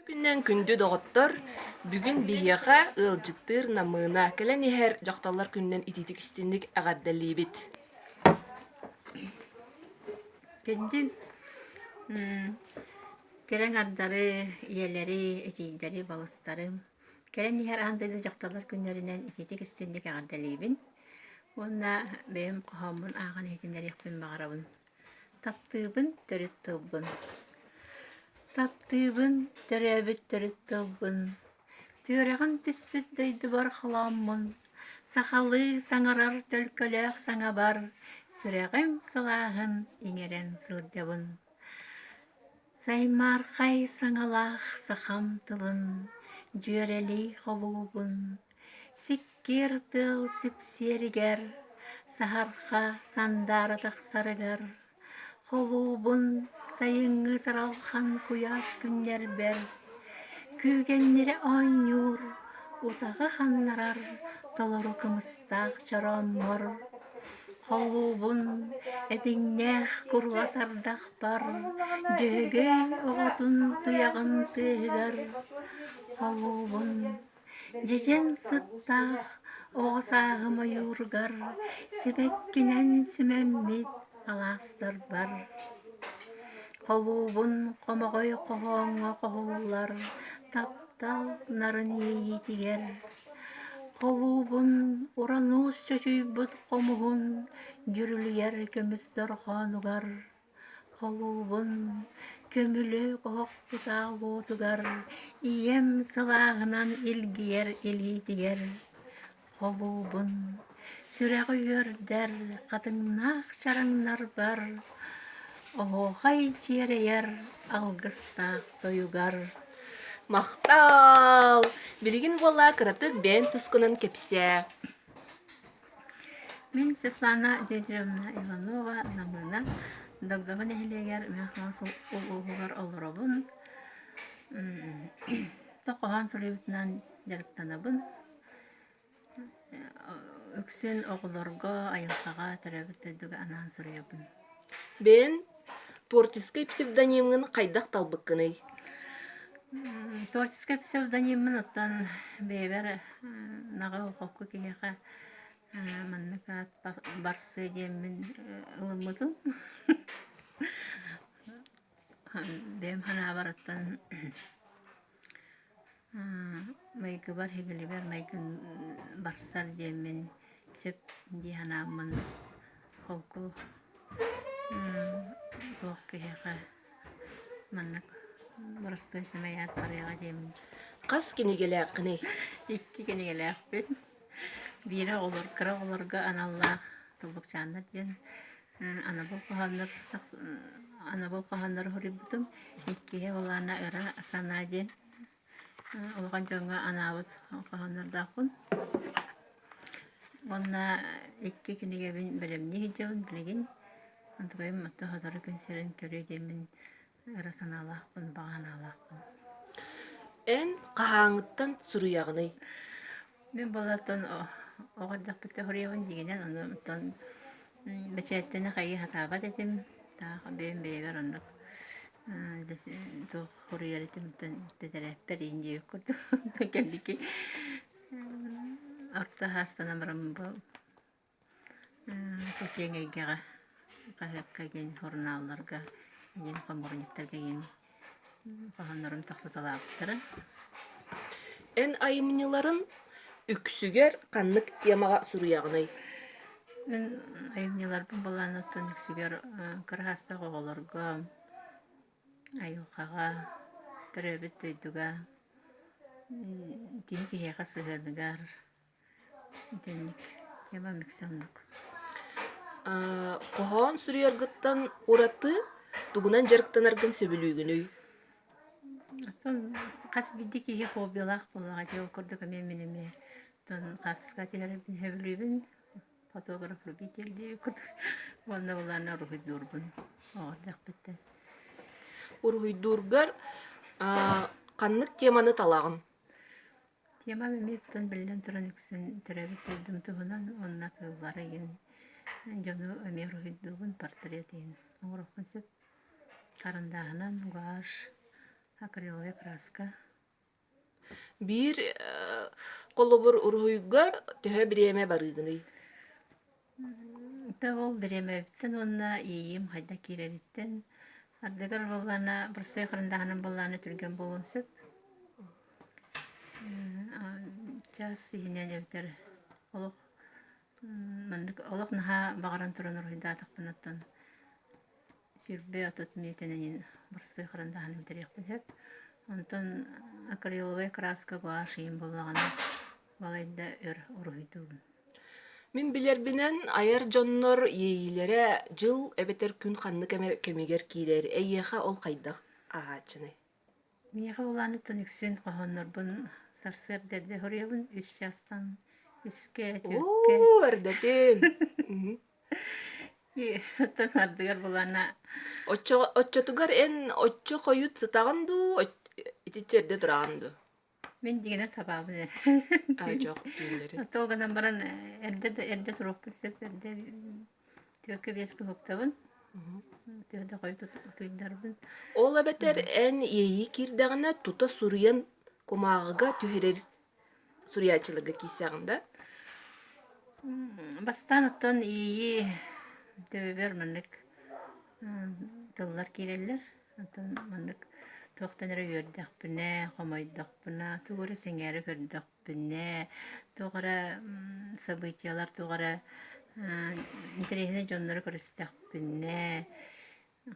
Күннэн күндү доҕоттор, бүгүн биһиэхэ ыалдьыттыыр Намыына кэлэн иһэр дьахталлар күнүнэн итиитик-истиҥник эҕэрдэлиибит. Күндү кэрэ аҥардары, ийэлэри, эдьиийдэри, балыстары кэлэн иһэр аан дойду дьахталлар күннэринэн итиитик-истиҥник эҕэрдэлиибин уонна бэйэм хоһооммун ааҕан иһитиннэриэхпин баҕарабын. Таптыыбын төрүт тылбын Таптыыбын төрөөбүт төрүт тылбын, Түөрэҕим түспүт дойдубар холооммун, Сахалыы саҥарар төлкөлөөх саҥабар Сүрэҕим сылааһын иҥэрэн сылдьабын. Саймаархай саҥалаах сахам тылын Дьүөрэлии холуубун, Сиккиэр тыал сипсиэригэр, Саһарха сандаара тахсарыгар, Холуубун сайыҥҥы сыралхан куйаас күннэрбэр, Күүгэннирэ оонньуур, утаҕы ханнарар Толору кымыстаах чорооммор, Холуубун этиҥнээх курулас ардахпар, Дьөһөгөй оҕотун туйаҕын тыаһыгар, Холуубун Дьэдьэн сыттаах оҕо сааһым ойууругар сибэккинэн симэммит алаастарбар Холуубун хомоҕой хоһооҥҥо хоһуллар таптал нарын иэйиитигэр Холуубун уран уус чочуйбут хомуһун дьүрүлүйэр көмүс дорҕоонугар Холуубун көмүлүөк оһохпут аал уотугар ийэм сылааһынан илгийэр илиитигэр Холуубун сүрэҕи үөрдэр хатыҥнаах чараҥнарбар оһуохай дьиэрэйэр алгыстаах тойугар Махтал! Билигин буолла кыратык бэйэҥ тускунан кэпсээ. Мин Светлана Дмитриевна Иванова Намыына Догдово нэһилиэгэр Мэҥэ Хаҥалас улууһугар олоробун. Хоһоон суруйуутунан дьарыктанабын. Үксүн оҕолорго, айылҕаҕа, төрөөбүт дойдуга анаан суруйабын. Бэйэҥ творческай псевдонимҥын хайдах талбыккыный? Творческай псевдониммын оттон бэйэбэр наҕыл холку киһиэхэ маннык аат барсыа диэммин ылыммытым. Бэйэм санаабар оттон Майгыбар, иһигилибэр майгын барсар диэммин сөп дии санааммын холку туох киһиэхэ маннык боростуой сэмэй аат барыаҕа диэммин. Хас кинигэлээххиний? Икки кинигэлээхпин. Биирэ оҕолор кыра оҕолорго аналлаах Туллукчааннар диэн анабыл хоһооннор анабыл хоһооннору суруйбутум. Иккиһэ Улаана ыра санаа диэн улахан дьоҥҥо анаабыт хоһооннордоохпун. Уонна икки кинигэбин бэлэмнии сылдьабын билигин. Онтукайым отто сотору күн сирин көрүө диэммин ыра санаалаахпын, баҕа санаалаахпын. Эн хаһааҥҥыттан суруйаҕыный? Мин буоллартан оҕо эрдэхпиттэн суруйабын дьиҥинэн, ону оттон бэчээттэнэ хайыы сатаабат этим. Таах бэйэм бэйэбэр оннук туох суруйар этим тэтэрээппэр иин диэбит курдук. Кэнники орто саастанан баран бу киэҥ эйгэҕэ хаһыакка игин, сурунаалларга игин, хомуурунньуктарга игин хоһооннорум тахсыталаабыттара. Эн айымньыларын үксүгэр ханнык темаҕа суруйаҕыный? Мин айымньыларбын былааннаттан үксүгэр кыра саастаах оҕолорго, айылҕаҕа, төрөөбүт дойдуга, киһи киһиэхэ сыһыаныгар Итинник темам үксэ оннук. Хоһоон суруйаргыттан ураты тугунан дьарыктанаргын сөбүлүүгүнүй? Оттон хас биирдии киһи хоббилаах буоллаҕа дии, ол курдук эмиэ мин эмиэ оттон хаартыска түһэрэрбин сөбүлүүбүн, фотограф-любитель диэбит курдук уонна былаана уруһуйдуурбун оҕо эрдэхпиттэн. Уруһуйдуургар ханнык теманы талаҕын? Темам эмиэ оттон биллэн туран үксүн төрөөбүт дойдум туһунан уонна кыыллары игин дьону эмиэ уруһуйдуубун, портрет игин оҥоруохпун сөп. Харандааһынан, гуашь. Акриловая краска. Биир холобур уруһуйгар төһө бириэмэ барыыгыный? Та ол бириэмэбиттэн уонна иэйиим хайдах киирэриттэн ардыгар буоллаҕына бырсыай харандааһынан буоллаҕына түргэн буолуон сөп. Чаас иһинэн эбэтэр олох маннык олох наһаа баҕаран туран уруһуйдаатахпына оттон 20-30 мүнүүтэнэн бырсыы харандааһын бүтэриэхпин сөп. Онтон акриловай краска гуашь иһин буоллаҕына балайда өр уруһуйдуубун. Мин билэрбинэн, айар дьоннор иэйиилэрэ дьыл эбэтэр күн ханнык эмэ кэмигэр киирэр. Эйиэхэ ол хайдах ааһааччыный? Миэхэ улааныттан үксүн хоһооннорбун сарсыарда эрдэ суруйабын үс чаастан үскэ, түөркэ. Оо, эрдэтин! Оттон ардыгар былаана Оччо оччотугар эн оччо хойут сытаҕын дуу, итиччэ эрдэ тураҕын дуу? Мин дьиҥинэн сабаабын эрэ. Аа, дьох түүннэри. Ол гынан баран эрдэ да эрдэ туруохпун сөп, эрдэ түөркэ биэскэ уһуктабын. Төһө да хойут утуйдарбын. Ол эбэтэр эн иэйии киирдэҕинэ тута суруйан кумааҕыга түһэрэр суруйааччыларга киирсэҕин да? Бастаан оттон иэйии төбөбөр маннык тыллар киирэллэр. Оттон маннык туохтан эрэ үөрдэхпинэ, хомойдохпуна, тугу эрэ сэҥээрэ көрдөхпүнэ, туох эрэ событиелар, туох эрэ интэриэһинэй дьоннору көрүстэхпинэ,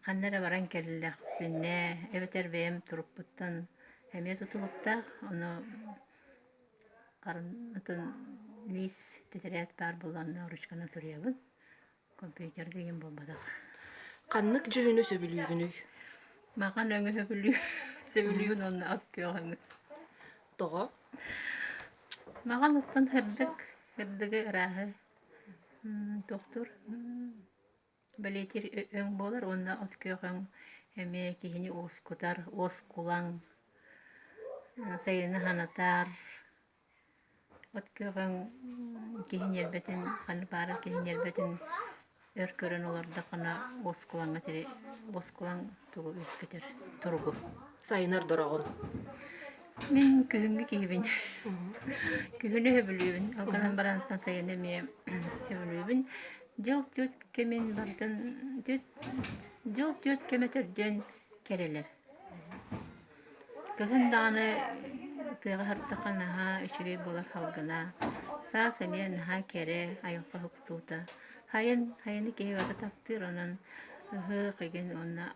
Ханна эрэ баран кэллэхпинэ, эбэтэр бэйэм турукпуттан эмиэ тутулуктаах, ону атын лиис тэтэрээт баар буоллаҕына ручканан суруйабын, компьютерга игин буолбатах. Ханнык дьүһүнү сөбүлүүгүнүй? Махан өҥү сөбүлүү сөбүлүүбүн уонна ас күөх өҥү. Тоҕо? Маҕан оттон сырдык, сырдыгы ырааһы туохтуур Бэлиэтиир өҥ буолар уонна от күөх өҥ эмиэ киһини уоскутар, уоскулаҥ, сайыны санатар. От күөх өҥ киһи ньиэрбэтин, ханнык баҕарар киһи ньиэрбэтин өр көрөн олордоххуна уоскулаҥҥа уоскулаҥ тугу үөскэтэр туругу. Сайынар дороҕун. Мин күһүҥҥү киһибин. Күһүнү сөбүлүүбүн. Ол гынан баран сайыны эмиэ сөбүлүүбүн. Дьыл түөрт кэмин барытын дьыл түөрт кэмэ төрдүөн кэрэлэр. Кыһын даҕаны тыаҕа сырыттахха наһаа үчүгэй буолар салгына. Саас эмиэ наһаа кэрэ, айылҕа уһуктуута. Сайын, сайыны киһи барыта таптыыр, онон ыһыах игин уонна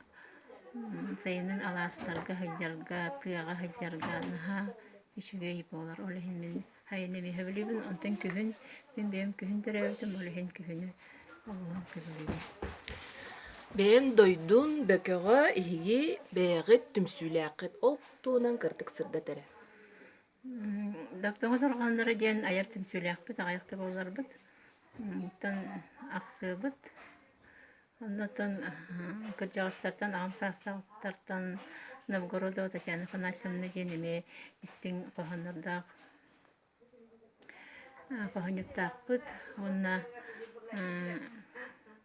сайынын алаастарга сылдьарга, тыаҕа сылдьарга наһаа үчүгэй буолар. Ол иһин мин Сайын эмиэ сөбүлүүбүн, онтон күһүн мин бэйэм күһүн төрөөбүтүм, ол иһин күһүнү олуһун сөбүлүүбүн. Бэйэн дойдун бөкөҕө иһиги бэйэҕит түмсүүлээххит ол туһунан кырдык сырдат эрэ. Догдоҥо торҕонноро диэн айар түмсүүлээхпит, аҕыйах да буолларбыт. Оттон ахсыабыт. Оннотон кырдьаҕастартан, аҕам саастаахтартан Новгородова Татьяна Афанасьевна диэн эмиэ истиҥ хоһооннордоох хоһоонньуттаахпыт уонна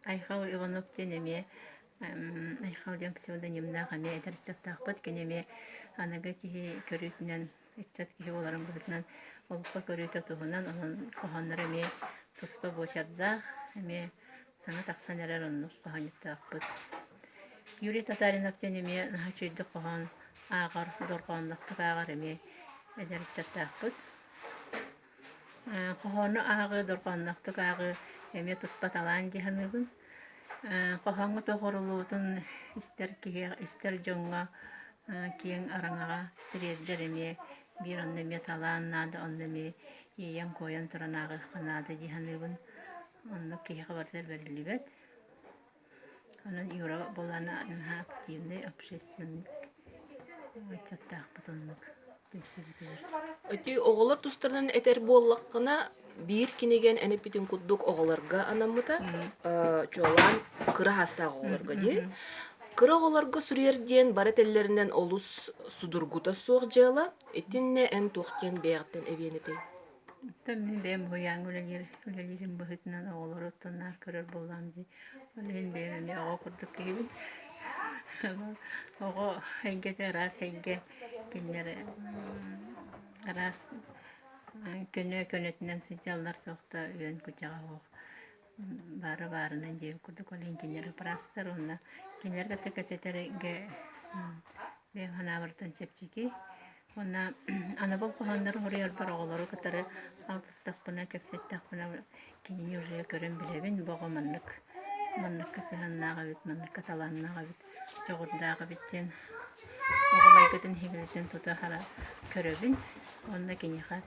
Айхал Иванов диэн эмиэ Айхал диэн псевдонимнаах эмиэ эдэр ыччаттаахпыт. Кини эмиэ аныгы киһи көрүүтүнэн ыччат киһи буоларын быһыытынан олоххо көрүүтэ туһунан, онон хоһоонноро эмиэ туспа буочардаах, эмиэ Саҥа тахсан эрэр оннук хоһоонньуттаахпыт. Юрий Татаринов диэн эмиэ наһаа үчүгэйдик хоһоон ааҕар, дорҕоонноохтук ааҕар эмиэ эдэр ыччаттаахпыт. Хоһоону ааҕыы, дорҕоонноохтук ааҕыы эмиэ туспа талаан дии саныыбын. Хоһооҥҥо туох орулуутун истэр киһи, истэр дьоҥҥо киэҥ араҥаҕа тириэрдэр эмиэ биир онно эмиэ талаан наада, онно эмиэ иэйэн-куойан туран ааҕыахха наада дии саныыбын. Оннук киһиэхэ барытыгар бэриллибэт. Онон Юра буоллаҕына наһаа активнай общественник ыччаттаахпыт оннук түмсүүбүтүгэр. Ити оҕолор тустарынан этэр буоллаххына, биир кинигэн эн эппитин курдук оҕолорго анаммыта, чуолаан кыра саастаах оҕолорго дии. Кыра оҕолорго суруйар диэн бары этэллэринэн олус судургута суох дьыала. Итиннэ эн туох диэн бэйэҕиттэн эбиэн этэй? Оттон мин бэйэм уһуйааҥҥа үлэлиир үлэлиирим быһыытынан оҕолору оттон наар көрөр буоллаҕым дии. Ол иһин бэйэм эмиэ оҕо курдук киһибин. Оҕо эйгэтэ араас эйгэ кинилэр араас көнө көнөтүнэн сылдьаллар туох да үөн-күдьэҕэ суох баара баарынан диэбит курдук ол иһин кинилэр ыпыраастар уонна кинилэр кытта кэпсэтэргэ бэйэм санаабарыттан чэпчэки уонна анабыл хоһооннору суруйарбар оҕолору кытары алтыстахпына кэпсэттэхпинэ кинини уже көрөн билэбин бу оҕо маннык манныкка сыһыаннаах эбит манныкка талааннаах эбит дьоҕурдаах эбит диэн оҕо майгытын иһигириттэн тута хара көрөбүн уонна киниэхэ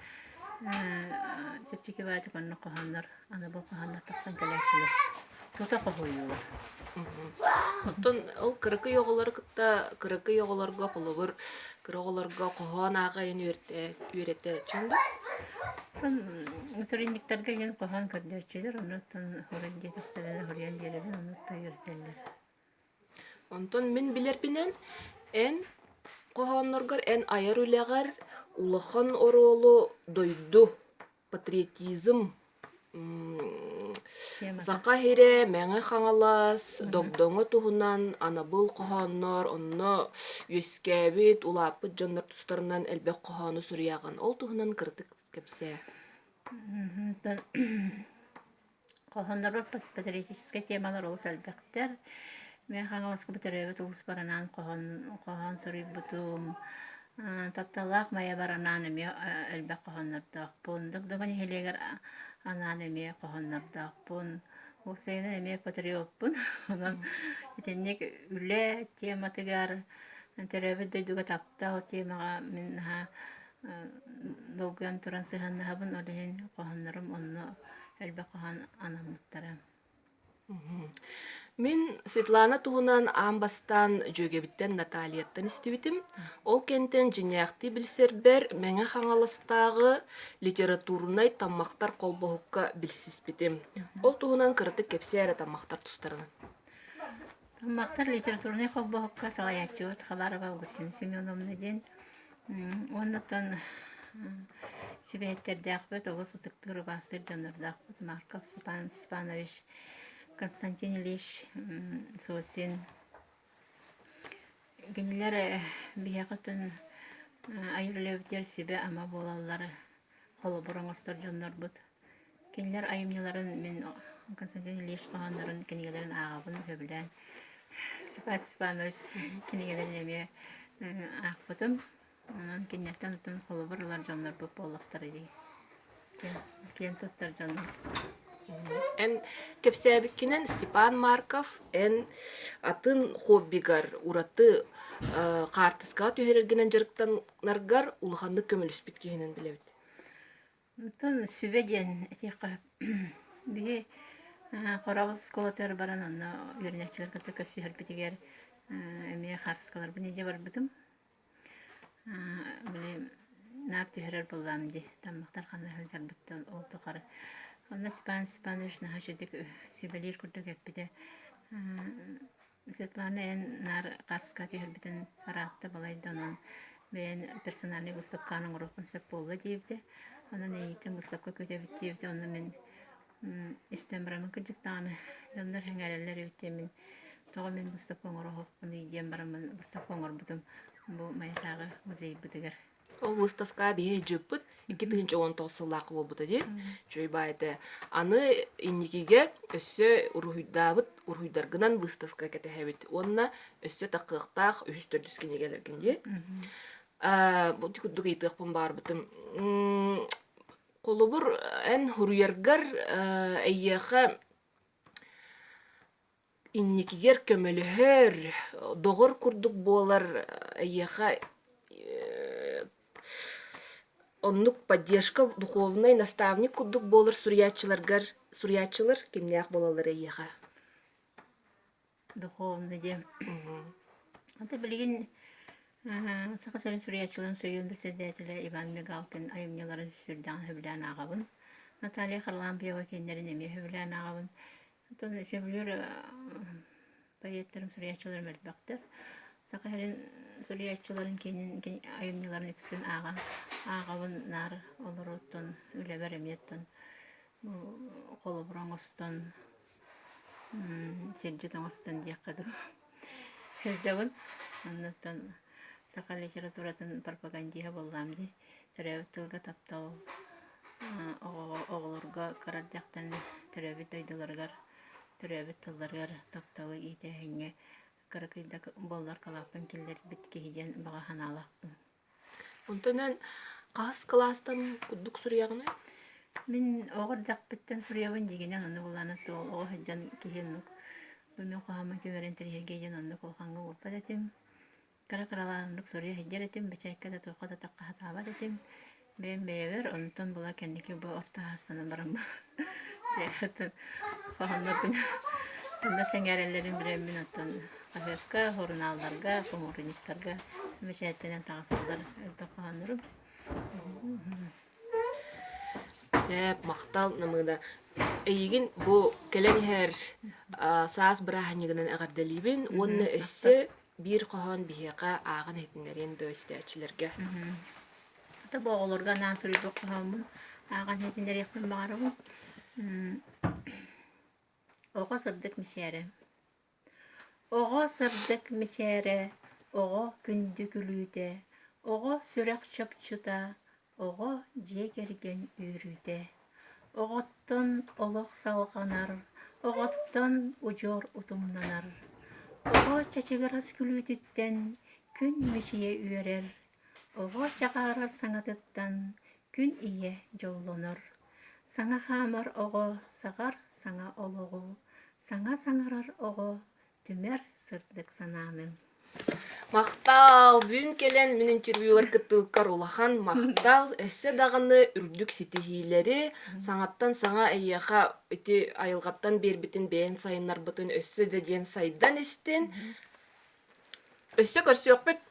чэпчэки баайдык онно хоһооннор Аны бу хаһан тахсан кэлээччилэр тута хоһуйуулар. Оттон ол кыракый оҕолору кытта кыракый оҕолорго холобур кыра оҕолорго хоһоон ааҕайын үөрэтээччиҥ дуо? Оттон утренниктарга диэн хоһоон көрдөөччүлэр, оннуттан хоруй диэтэхтэринэ хоруйан биэрэбин, оннуттан үөрэтэллэр. Онтон мин билэрбинэн, эн хоһоонноргор, эн айар үлэҕэр улахан оруолу дойду патриотизм Саха сирэ, Мэҥэ Хаҥалас, Догдоҥо туһунан анабыл хоһооннор, онно үөскээбит, улааппыт дьоннор тустарынан элбэх хоһоону суруйаҕын. Ол туһунан кыратык кэпсээ. Хоһооннорбор патриотическай темалар олус элбэхтэр. Мэҥэ Хаҥаласка төрөөбүт улууспар анаан хоһоон хоһоон суруйбутум. Тапталлаах Майабар анаан эмиэ элбэх хоһооннордоохпун. Догдоҥо нэһилиэгэр анаан эмиэ хоһооннордоохпун. Уопсайынан эмиэ патриоппун. Онон итинник үлэ тематыгар, төрөөбүт дойдуга таптал темаҕа мин наһаа долгуйан туран сыһыаннаһабын, ол иһин хоһооннорум онно элбэх хоһоон анаммыттара. Мин Светлана туһунан аан бастаан дьүөгэбиттэн Натальяттан истибитим. Ол кэнтэн дьиҥнээхтии билсэрбэр Мэҥэ Хаҥаластааҕы литературнай таммахтар холбоһукка билсиспитим. Ол туһунан кыратык кэпсээ эрэ таммахтар тустарынан. Таммахтар литературнай холбоһукка салайааччыбыт Хабарова Августина Семеновна диэн Уоннаттан сүбэһиттэрдээхпит, олус ытыктыыр, убаастыыр дьоннордоохпут Марков Степан Степанович, Константин Ильич Сосин. Кинилэр биһиэхэ оттон айар үлэбитигэр сүбэ-ама буолаллар, холобур оҥостор дьоннорбут. Кинилэр айымньыларын мин Константин Ильич хоһооннорун кинигэлэрин ааҕабын сөбүлээн. Степан Степанович кинигэлэрин эмиэ аахпытым. Онон кинилэртэн оттон холобур ылар дьоннорбут буоллахтара дии. Киэн туттар дьонум. Эн кэпсээбиккинэн Степан Марков эн атын хоббигар ураты хаартыскаҕа түһэрэргинэн дьарыктанаргар улаханнык көмөлөспүт киһинэн билэбит. Оттон сүбэ диэн этиэххэ биһи Хоробут оскуолатыгар баран онно үөрэнээччилэр кытта көрсүһэрбитигэр эмиэ хаартыскаларбын илдьэ барбытым. Били наар түһэрэр буоллаҕым дии, таммахтар ханна сылдьарбыттан ол тухары. Онно Степан Степанович наһаа үчүгдүк сүбэлиир курдук эппитэ. Светлана эн наар хаартыска түһэрбитин ыраатта балайда онон бэйэн персональнай выставканы оҥоруоххун сөп буолла диэбитэ. Онон эйиитин выставка күүтэбит диэбитэ. Онно мин истэн бараммын кырдьык даҕаны дьоннор сэҥээрэллэр эбит диэммин тоҕо мин выставка оҥоруохпунуй диэн бараммын выставка оҥорбутум бу Майатааҕы музейбытыгар. Ол выставка биһи дьыппыт 2019 сыллаах буолбута дии. Үчүгэй баай этэ. Аны инникигэ өссө уруһуйдаабыт уруһуйдаргынан выставка кэтэһэбит уонна өссө такыахтаах үһүс төрдүс кинигэлэргин дии. Бу курдук ыйытыахпын баарбытым. Холобур, эн суруйаргар эйиэхэ инникигэр көмөлөһөр, доҕор курдук буолар эйиэхэ оннук поддержка духовнай наставник курдук буолар суруйааччыларгар суруйааччылар кимнээх буолаллар эйиэхэ? Духовный диэн. Ата билигин Саха сирин суруйааччыларын Союһун председателэ Иван Мигалкин айымньыларын сүрдээҕин сөбүлээн ааҕабын. Наталья Харлампьева кинилэрин эмиэ сөбүлээн ааҕабын. Оттон сөбүлүүр поэттарым, суруйааччыларым элбэхтэр. Саха сирин суруйааччыларын киинин айымньыларын үксүн ааҕан ааҕабын наар олору оттон үлэбэр эмиэ оттон холобур оҥостон сирдьит оҥостон диэххэ дуу. сылдьабын. Оннуттан саха литературатын пропагандиһа буоллаам дии. Төрөөбүт тылга таптал оҕолорго кыра эрдэхтэн төрөөбүт дойдуларыгар, төрөөбүт тылларыгар тапталы иитээһиҥҥэ кыракый да буоллар кылааппын киллэрбит киһи диэн баҕа санаалаахпын. Онтон эн хаһыс кылаастан курдук суруйаҕыный? Мин оҕо эрдэхпиттэн суруйабын дьиҥинэн ону былаана туол оҕо сылдьан киһи оннук бу мин хоһооммун ким эрэ интэриэһиргиэ диэн оннук улахаҥҥа уурбат этим. Кыра-кыралаан оннук суруйа сылдьар этим, бэчээккэ да туохха да тахха сатаабат этим. Бэйэм бэйэбэр, онтон була кэнники бу орто саастанан бараммын хоһооннорбун онно сэҥээрэллэрин билэммин оттон хаһыакка, сурунаалларга, хомуурунньуктарга бэчээттэнэн таҕыстылар элбэх хоһооннорум. Сөп, махтал Намыына. Эйигин бу кэлэн иһэр саас бырааһынньыгынан эҕэрдэлиибин уонна өссө биир хоһоон биһиэхэ ааҕан иһитиннэриэн дуо истээччилэргэ? Хата бу оҕолорго анаан суруйбут хоһооммун ааҕан иһитиннэриэхпин баҕарабын. Оҕо сырдык мичээрэ. Оҕо сырдык мичээрэ, оҕо күндү күлүүтэ, оҕо сүрэх чопчута, оҕо дьиэ кэргэн үөрүүтэ. Оҕоттон олох салҕанар, оҕоттон удьуор утумнанар. Оҕо чачыгырас күлүүтүттэн күн мичийэ үөрэр, Оҕо чаҕаарар саҥатыттан күн ийэ дьоллонор, саҥа хаамар оҕо саҕар саҥа олоҕу, саҥа саҥарар оҕо түмэр сырдык санааны. Махтал! Бүгүн кэлэн мин интервьюлар кыттыыккар улахан махтал! Өссө даҕаны үрдүк ситиһиилэри, саҥаттан саҥа эйиэхэ ити айылҕаттан биэрбитин бэйэн сайыннарбытын өссө да диэн сайдан истин. Өссө көрсүөхпүт!